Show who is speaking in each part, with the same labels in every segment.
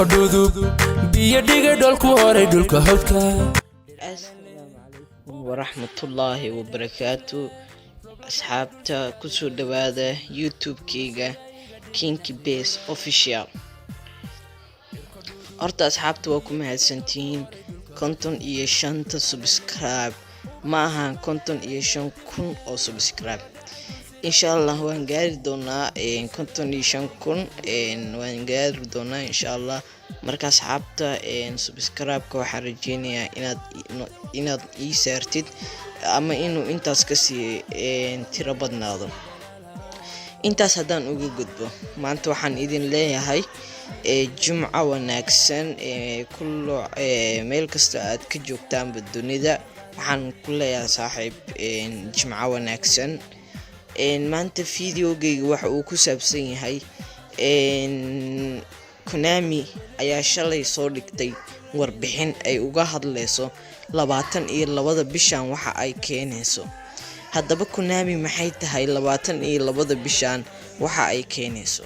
Speaker 1: Cirka dhudub biyo dhigay dholku horay dhulka hawdka.
Speaker 2: Asalaamu calaykum waraxmatullaahi wabarakaatu, asxaabta kusoo dhawaada YouTube-keyga Kinki Base Official. Horta asxaabta, waa ku mahadsantihiin 55-ta subscribe. Ma ahan 55,000 oo subscribe. Insha Allah waan gaari doonaa 55,000, waan gaari doonaa insha Allah. Marka asxaabta, subscribe-ka waxaan rajeynayaa inaad ii saartid ama inuu intaas kasii tiro badnaado. Intaas haddaan uga gudbo, maanta waxaan idin leeyahay jumco wanaagsan kullo meel kasta aad ka joogtaanba dunida. Waxaan ku leeyahay, saaxiib, jimco wanaagsan. Maanta videogeyga waxa uu ku saabsan yahay Konami ayaa shalay soo dhigtay warbixin ay uga hadleyso 22-da bishan waxa ay keeneyso. Haddaba Konami maxay tahay 22-da bishan waxa ay keeneyso?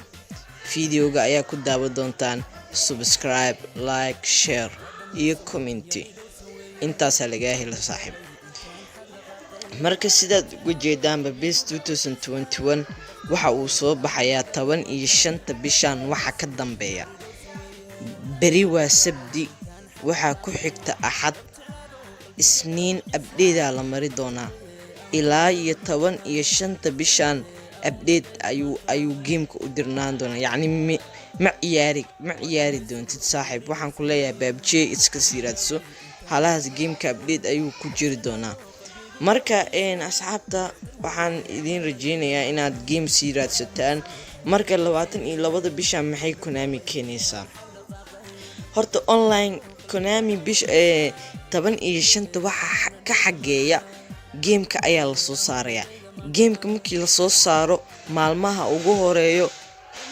Speaker 2: Videoga ayaa ku daawan doontaan. Subscribe, like, share iyo comment, intaasaa lagaa hela, saaxiib. Marka sidaad uga jeedaanba, PES waxa uu soo baxayaa 15-ta bishan. Waxa ka dambeeya, beri waa Sabdi, waxaa ku xigta Axad, Isniin, update-aa la mari doonaa ilaa iyo 15-ta bishan. Update ayuu gameka u dirnaan doonaa. Yacni ma ciyaari doontid, saaxiib. Waxaan ku leeyahay, PUBG iska sii raadso halahaas. Gameka update ayuu ku jiri doonaa. Marka asxaabta, waxaan idiin rajeynayaa inaad game sii raadsataan. Marka 22-da bisha maxay Konami keenaysaa? Horta online Konami bish 15-ta waxa ka xageeya gameka ayaa lasoo saarayaa. Gameka markii lasoo saaro, maalmaha ugu horeeyo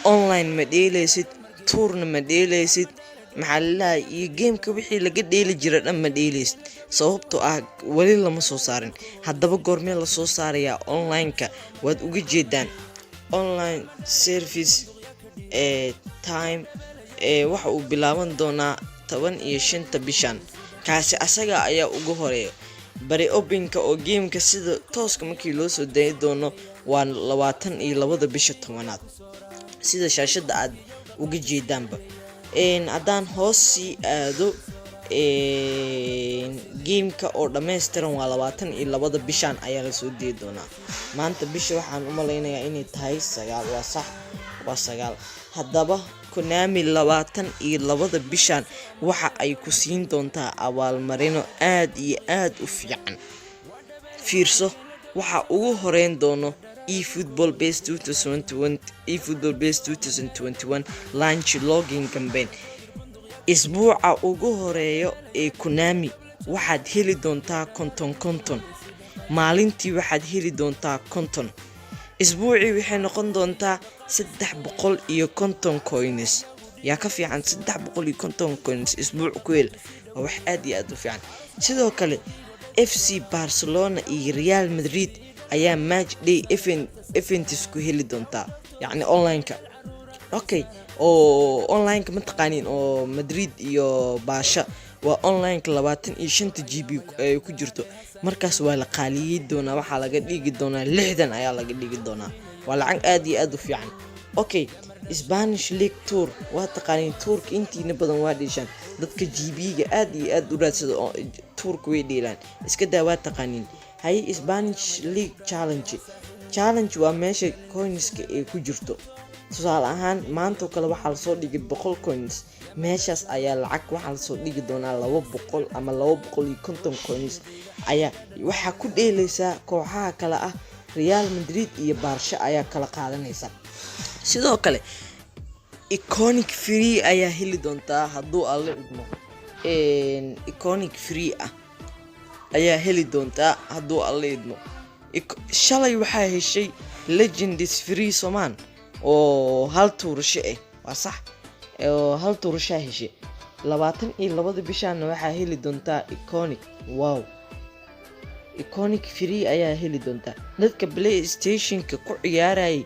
Speaker 2: online ma dheeleysid, tour-na ma dheeleysid, maxaa lalahay, iyo gameka wixii laga dheeli jira dhan ma dheeleysid, sababtoo ah weli lama soo saarin. Haddaba goormee lasoo saarayaa online-ka? Waad uga jeedaan online service ee time ee waxa uu bilaaban doonaa 15-ta bishan. Kaasi asaga ayaa ugu horeeya. Pre-open-ka oo gameka sida tooska markii loo soo dayi doono waa 22-da bisha 10-aad, sida shaashada aad uga jeedaanba. Haddaan hoos sii aado, gameka oo dhammaystiran waa 22-da bishan ayaa lasoo dayi doonaa. Maanta bisha waxaan u malaynayaa inay tahay 9. Waa sax, waa 9. Haddaba Konami 22-da bishan waxa ay ku siin doontaa abaalmarino aad iyo aad u fiican. Fiirso, waxa ugu horeyn doono eFootball PES 2021 launch login campaign. Isbuuca ugu horeeyo ee Konami waxaad heli doontaa 50 50. Maalintii waxaad heli doontaa 50. Isbuucii waxay noqon doontaa 350 coins. Yaa ka fiican 350 coins isbuuc ku hel? Waa wax aad iyo aad u fiican. Sidoo kale FC Barcelona iyo Real Madrid ayaa match day events ku heli doontaa, yacni online-ka. Okay, oo online-ka ma taqaanin oo Madrid iyo Baasha waa online-ka 25-ta GB ay ku jirto. Markaas waa la qaaliyey doonaa, waxaa laga dhigi doonaa 60 ayaa laga dhigi doonaa. Waa lacag aad iyo aad u fiican. Okay, Spanish League Tour waa taqaaniin. Tour-ka intiina badan waa dheeshaan. Dadka GB-ga aad iyo aad u raadsada oo tour-ka way dheelaan, iska daa, waa taqaaniin. Haye, Spanish League Challenge. Challenge waa meesha coinska ay ku jirto. Tusaale ahaan, maantoo kale waxaa lasoo dhigay 100 coins. Meeshaas ayaa lacag waxaa lasoo dhigi doonaa 200 ama 250 coins ayaa waxaa ku dheeleysaa. Kooxaha kale ah Real Madrid iyo Baarsha ayaa kala qaadanaysa. Sidoo kale iconic free ayaa heli doontaa hadduu Alle idmo. Iconic free ah ayaa heli doontaa hadduu Alle idmo. Shalay waxaa heshay legends free somaan oo hal tuurasho ah. Waa sax, oo hal tuurashaa heshay. 22-da bishaana waxaa heli doontaa iconic. Wow, iconic free ayaa heli doontaa. Dadka PlayStationka ku ciyaarayay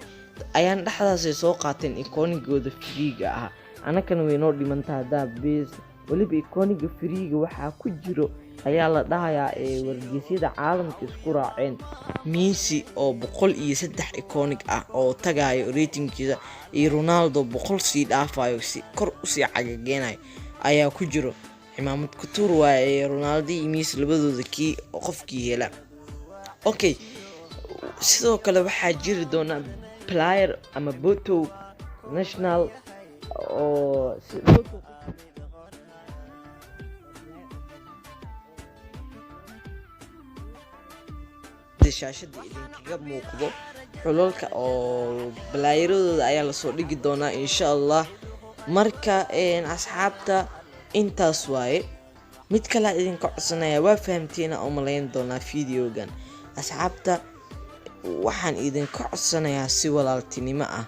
Speaker 2: ayaan dhexdaasay soo qaateen iconigooda freega ah. Annakana way noo dhimantaa haddaa PES. Weliba iconic-ga free-ga waxaa ku jiro ayaa la dhahayaa ee wargeysyada caalamka isku raaceen, Messi oo 103 iconic ah oo tagayo ratingkiisa iyo Ronaldo 100 sii dhaafayo, si kor usii cagageenayo ayaa ku jiro. Cimaamad kutuur waaye ee Ronaldo iyo Messi labadooda kii qofkii hela. Okay, sidoo kale waxaa jiri doona player ama boto national oo shaashada idinkaga muuqdo. Xulalka oo player-adooda ayaa lasoo dhigi doonaa, insha Allah. Marka asxaabta, intaas waaye. Mid kalea idinka codsanaya, waa fahamteena oo malayn doonaa videogan. Asxaabta, waxaan idinka codsanayaa si walaaltinimo ah,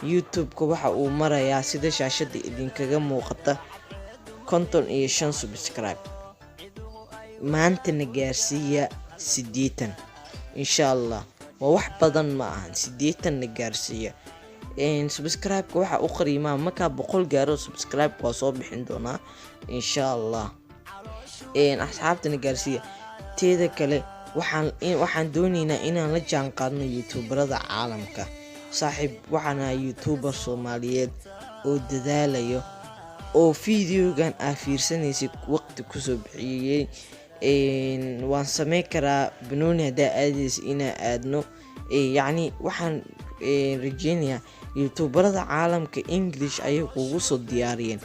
Speaker 2: YouTube-ka waxa uu marayaa, sida shaashada idinkaga muuqata, 55 subscribe. Maantana gaarsiiya 80, insha Allah. Waa wax badan ma ahan, 80-na gaarsiiya. Subscribe-ka waxa u qariimaa markaa 100 gaaro subscribe waa soo bixin doonaa, insha Allah. Asxaabtana gaarsiiya. Teeda kale, waxaan dooneynaa inaan la jaan qaadno youtuberada caalamka. Saaxiib, waxaan ahay youtuber Soomaaliyeed oo dadaalayo oo videogan aa fiirsanaysid waqti kusoo bixiyey. Waan sameyn karaa banooni haddaa aadaysa inaa aadno. Yacni waxaan rajeynayaa youtuberada caalamka English ayay kugu soo diyaariyeen,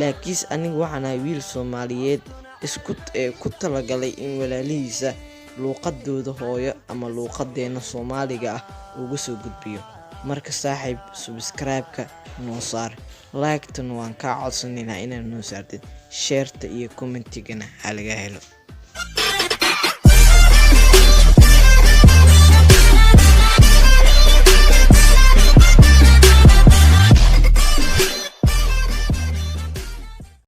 Speaker 2: laakiinse aniga waxaan ahay wiil Soomaaliyeed isku ku talagalay in walaalihiisa luuqadooda hooyo ama luuqadeena Soomaaliga ah uga soo gudbiyo. Marka saaxiib, subscribe-ka noo saar, like-tana waan kaa codsanaynaa inaad noo saartid, share-ta iyo commentigana ha laga helo.